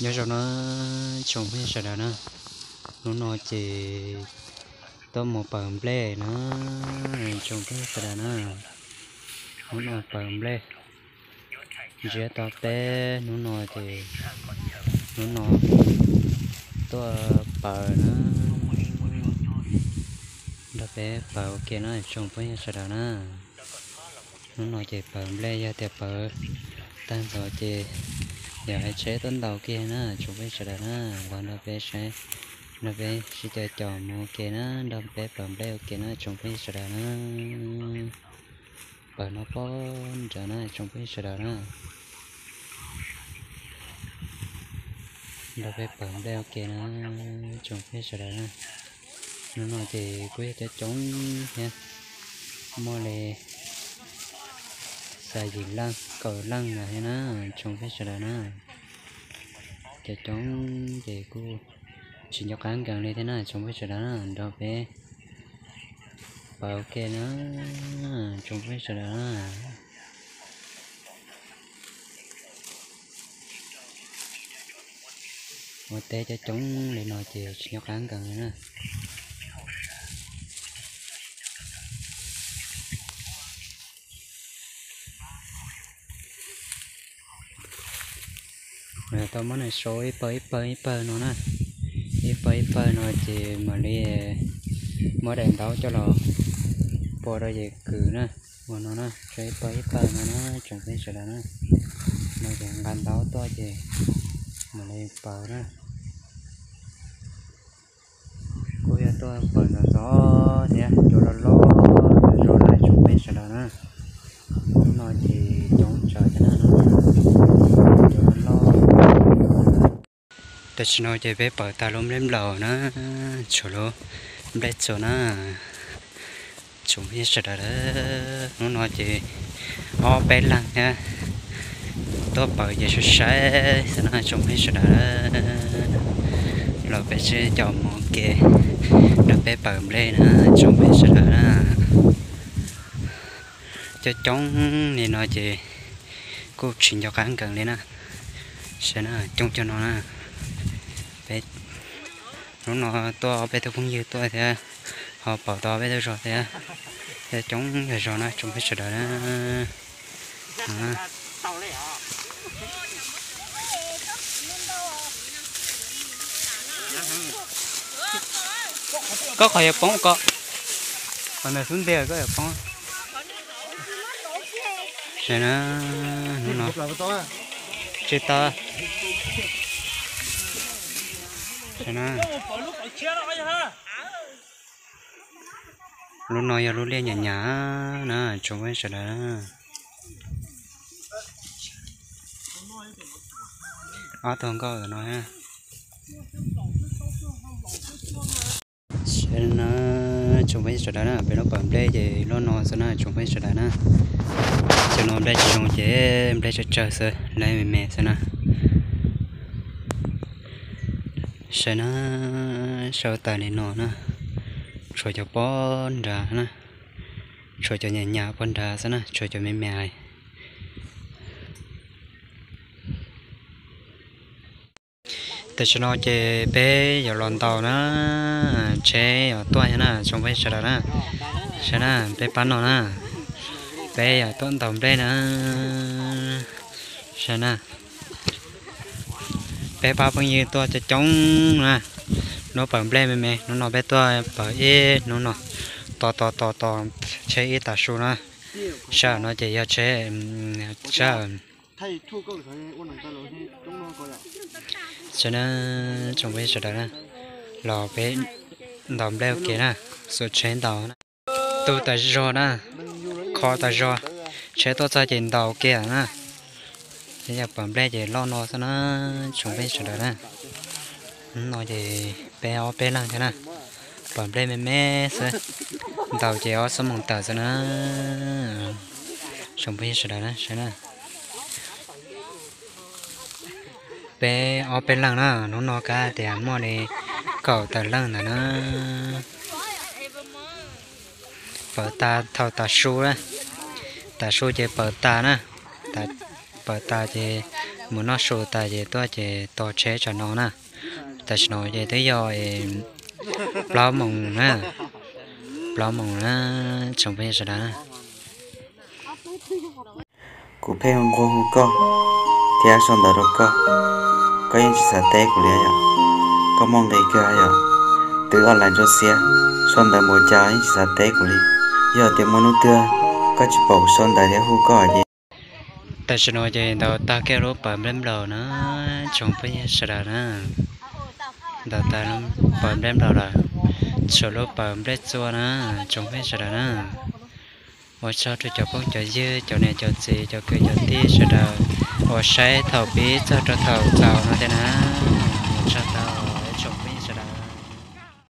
Nyob zoo na tsoom phooj ywg sawv daws na, hnub no ces tuaj mus pawv nplej na tsoom phooj ywg sawv daws na. Hnub no pawv nplej, ntsiab to peb, hnub no ces, hnub no tuaj pawv na, nrog peb pawv ua ke na tsoom phooj ywg sawv daws na. Hnub no ces pawv nplej, yog tias pawv tag ntxov ces yog hais tsheb tuaj ntaus kiag na tsoom phooj ywg sawv daws na. Los nrog peb saib, nrog peb sib cav cov mus ua ke na, nrog peb pawv nplej ua ke na tsoom phooj ywg sawv daws na. Pawv no pob nrad na tsoom phooj ywg sawv daws na. Nrog peb pawv nplej ua ke na tsoom phooj ywg sawv daws na. Hnub no ces kuj yog coob coob thiab, muaj li xya yim leej kaum leej no thiab na tsoom phooj ywg sawv daws na. Cov coob ces kuj tsis nco qab nkees li thiab na tsoom phooj ywg sawv daws na, nrog peb pawv ua ke na tsoom phooj ywg sawv daws na. Ua teb coob coob li no ces tsis nco qab nkees li na. Tau muab nws sau ib pawg ib pawg ib pawg no na. Ib pawg ib pawg no ces mam li muab daim ntaub coj los pua rau ces kwv na. Ua no na, sau ib pawg ib pawg no na tsoom phooj ywg sawv daws na. No ces nqa ntaub tuaj ces mam li pawv na. Kuj yog tuaj pawv ntxov ntxov thiab, cua loj loj zoo na tsoom phooj ywg sawv daws na. Hnub no ces coob tsawv thiab na, cua loj loj. Tam sim no ces peb pawv tag lub nplej nplaum na, tshuav lub nplej txuas na. Tsoom phooj ywg sawv daws, hnub no ces ob peb leeg thiab tuaj pawv ces sai sai xwb na tsoom phooj ywg sawv daws. Los peb sib caum mus ua ke nrog peb pawv nplej na tsoom phooj ywg sawv daws na. Coob coob li no ces kuj tsis nco qab nkees li na. Saib na, coob coob no na. Peb hnub no tuaj ob peb tug phooj ywg tuaj thiab, ho pom tau ob peb tug zog thiab, coob zog zog na tsoom phooj ywg sawv daws na. Koj qhov yuav poob ko, qhov ntawd xub ntiag koj yuav poob. Saib na, hnub no tsis tau. Saib na, lub no yog lub liaj nyam nyam na tsoom phooj ywg sawv daws. Ob tug nkauj no. Saib na tsoom phooj ywg sawv daws na, peb lub pawv nplej ces lub no xwb na tsoom phooj ywg sawv daws na. Cov no nplej tsis zoo ces nplej tsawg tsawg xwb, nplej me me xwb na. Saib na, sau tas li no na, tshuav cov pob nrad na, tshuav cov nyam nyam pob nrad xwb na, tshuav cov me me hais. Tam sim no ces peb yuav los ntaus na, tsheb yuav tuaj thiab na tsoom phooj ywg sawv daws na. Saib na, peb pab no na, peb yuav tuaj ntaus nplej na. Saib na, peb pab phooj ywg tuaj coob coob na. Hnub pawv nplej me me, hnub no peb tuaj pawv ib hnub no, tos tos tos tos tsheb ib tav su na. Sab no ces yog tsheb, sab. Saib na, tsoom phooj ywg sawv daws na, los peb ntaus nplej ua ke na, xuas tsheb ntaus na. Tu tas zog na, kho tas zog, tsheb tuaj txog ces ntaus ua ke na. Peb yog pawv nplej ces loj no xwb na, tsoom phooj ywg sawv daws na. No ces peb ob peb leeg thiab na, pawv nplej me me xwb, ntaus ces ob xuab moos tawm xwb na. Tsoom phooj ywg sawv daws na, saib na. Peb ob peb leeg na, hnub no kav tias muaj li kaum tawm leej ntawd na. Pawv tas thaum tav su, tav su ces pawv tas na, pawv tas ces mus noj su tas ces tuaj ces tos tsheb tsam no na. Tam sim no ces twb yog plaub moos na, plaub moos na, tsoom phooj ywg sawv daws na. Kuv pheej nquag hu koj thiab sau ntawv rau koj, koj yeej tsis xav teb kuv li yom. Koj muaj nqis kawg yom, twb online ntsuab xiab, sau ntawv npaum cas yeej tsis xav teb kuv li. Yog tias muaj hnub twg koj tsis pom kuv sau ntawv thiab hu koj ces tam sim no ces ntaus tag kiag lub pawv nplej nplaum na, tsoom phooj ywg sawv daws na. Ntaus tag pawv nplej nplaum lawm, tshuav lub pawv nplej txua na, tsoom phooj ywg sawv daws na. Ua tsaug rau cov phooj cov ywg, cov niam cov txiv, cov kwv cov tij sawv daws uas saib thaum pib txog rau thaum xaus no thiab na.